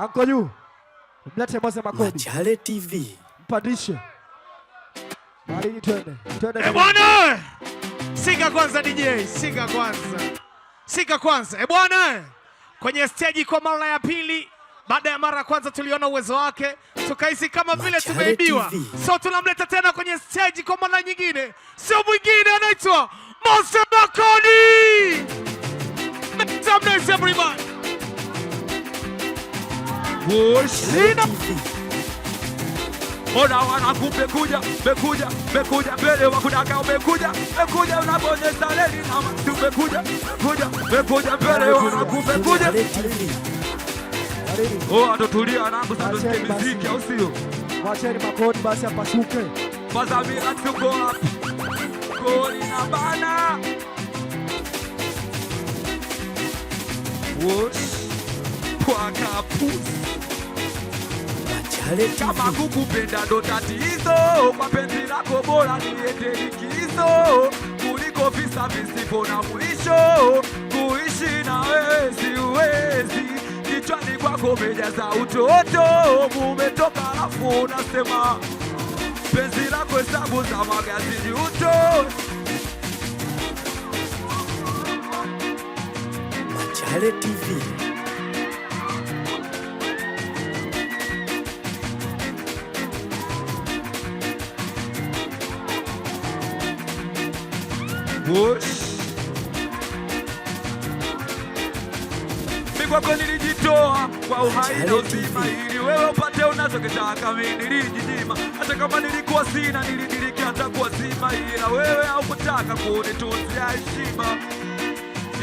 Anko juu. Mlete Mose Makodi. Machale TV. Mpandishe. Barini twende. Twende. Eh bwana! Sika kwanza DJ, sika kwanza. Sika kwanza. Eh bwana! Kwenye stage kwa mara ya pili, baada ya mara ya kwanza tuliona uwezo wake, tukahisi kama vile Machale tumeibiwa. TV. So tunamleta tena kwenye stage kwa mara nyingine. Sio mwingine, anaitwa Mose Makodi. Make some noise, everybody. Machale TV. Ona wanangu mekuja, mekuja, mekuja mbele wakudaka umekuja, mekuja unabonyeza reli na mtu mekuja, mekuja, mekuja mbele wanangu mekuja. Machale TV. Barini. Oh, atotulia nangu sasa tusikie Acheni basi. muziki au sio? Mwacheni Makodi basi apasuke. Mazamira tuko wapi? Goli na bana. Wosh. Pwaka pusi. Machale Kama TV. kukupenda ndo tatizo, kwa penzi lako bora niende likizo kuliko visa visivyo na mwisho. Kuishi na wewe siwezi, kichwani kwako umejaza utoto, mumetoka alafu unasema penzi lako hesabu za magazini uto Machale TV. Wush. Mi kwako nilijitoa kwa uhai na Machale uzima TV. ili wewe upate unachokitaka. Mimi nilijinyima hata kama nilikuwa sina, nilidiriki hata kuwazima, ila wewe haukutaka kunitunzia heshima.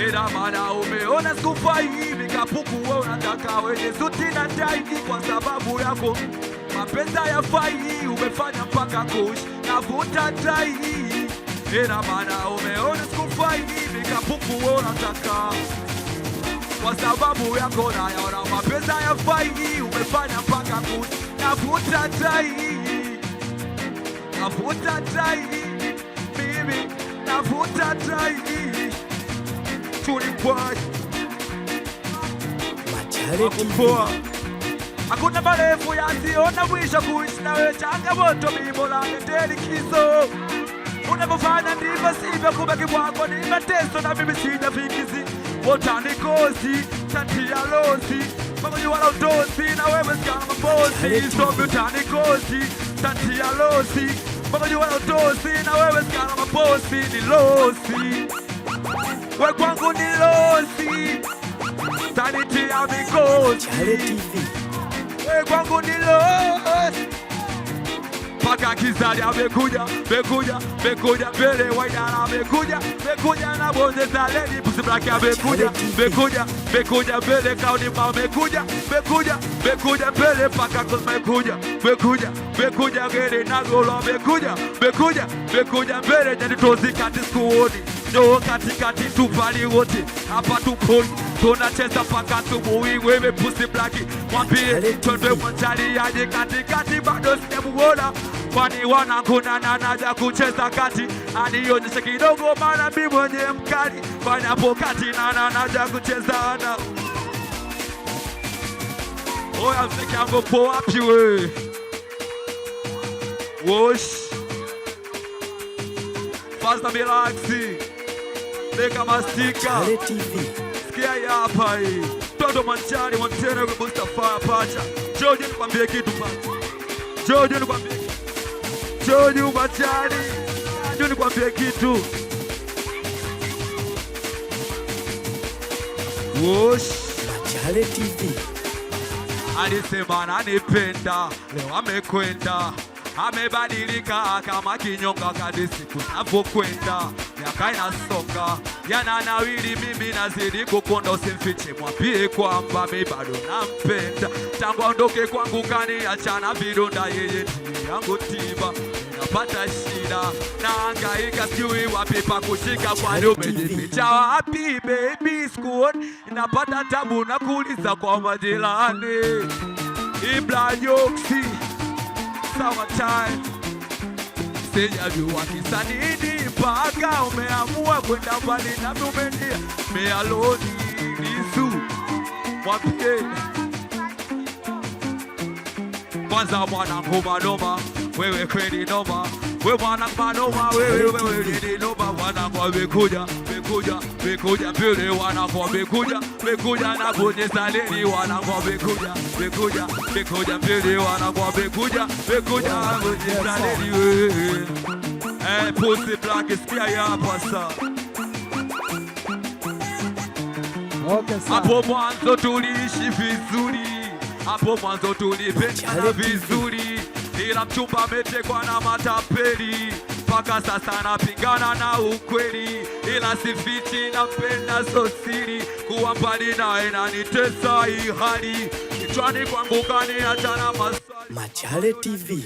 Ina maana umeona sikufai mikapuku, wewe unataka wenye suti na tai, kwa sababu yako mapenzi hayafai, umefanya mpaka kush navuta tai. Ina maana umeona sikufai mikapuku, wewe unataka kwa sababu yako nayaona mapenzi hayafai, umefanya mpaka kush navuta tai, navuta tai, mimi navuta tai tulipwa Machale TV. Poa. Hakuna marefu yasiona mwisho, kuishi nawe changamoto, mimi bora niende likizo. Unavyofanya ndivyo sivyo, kubaki kwako ni mateso, na mimi sijafikizi wotanikosi tatia losi pamoja wala utosi na wewe sikana mabosi so utanikosi tatia losi pamoja wala utosi na wewe sikana mabosi ni losi we kwangu ni losi tanitia mikosi Machale TV. we kwangu ni losi paka kizali amekuja mekuja mekuja mbele waidara amekuja mekuja na bonyeza ledi pusi black amekuja mekuja mekuja mbele kaunima amekuja mekuja mekuja mbele paka mekuja mekuja mekuja gere nagolo amekuja mekuja mekuja mbele nyani kati sikuoni njoo katikati tupali wote hapa tuponi tunacheza paka asubuhi. Wewe pusi black mwambie twende mwanjali aje katikati, bado sijamuona kwani wanakuna na naja kucheza kati, anionyeshe kidogo, maana mi mwenye mkali kwani hapo kati na naja kucheza na oya mziki yangu po wapi we wosh Fasta relaxi Leka mastika Machale TV. Sikia hii hapa hii. Toto Manchari Montana kwa Mustafa Pacha. Jojo nikwambie kitu pacha. Jojo nikwambie kitu. Jojo Manchari. Jojo nikwambie kitu. Wosh. Machale TV. Alisema ananipenda, leo amekwenda, amebadilika kama kinyonga kadri siku zinavyokwenda, miaka inasonga yananawili, mimi nazidi kukonda. Usimfiche, mwambie kwamba mi bado nampenda. Tangu aondoke kwangu kaniachana vidonda, yeye ndiye yangu tiba napata shida naangaika, sijui wapi pa kushika, kwani umejificha wapi baby? Sikuoni, napata tabu na kuuliza kwa majirani. Ibra Yoksi summertime, sijajua kisa nini mpaka umeamua kwenda mbali nami umenia mealoni lisu mwambie Kwanza mwanangu manoma, wewe kweli noma, we mwanangu manoma, wewe wewe kweli noma. Wanangu wamekuja, mekuja, mekuja mbele, wanangu wamekuja, mekuja na bonyeza leli, wanangu wamekuja, mekuja, mekuja mbele, wanangu wamekuja, mekuja na bonyeza leli wewe. Eh, Pussy Black, sikia hapa sasa. Okay, sawa. Hapo mwanzo tuliishi vizuri, hapo mwanzo tulipendana vizuri, ila mchumba ametekwa na matapeli, mpaka sasa napingana na ukweli, ila sifichi, nampenda so siri, kuwa mbali naye nanitesa hii hali, kichwani kwangu kaniacha na maswali. Machale TV.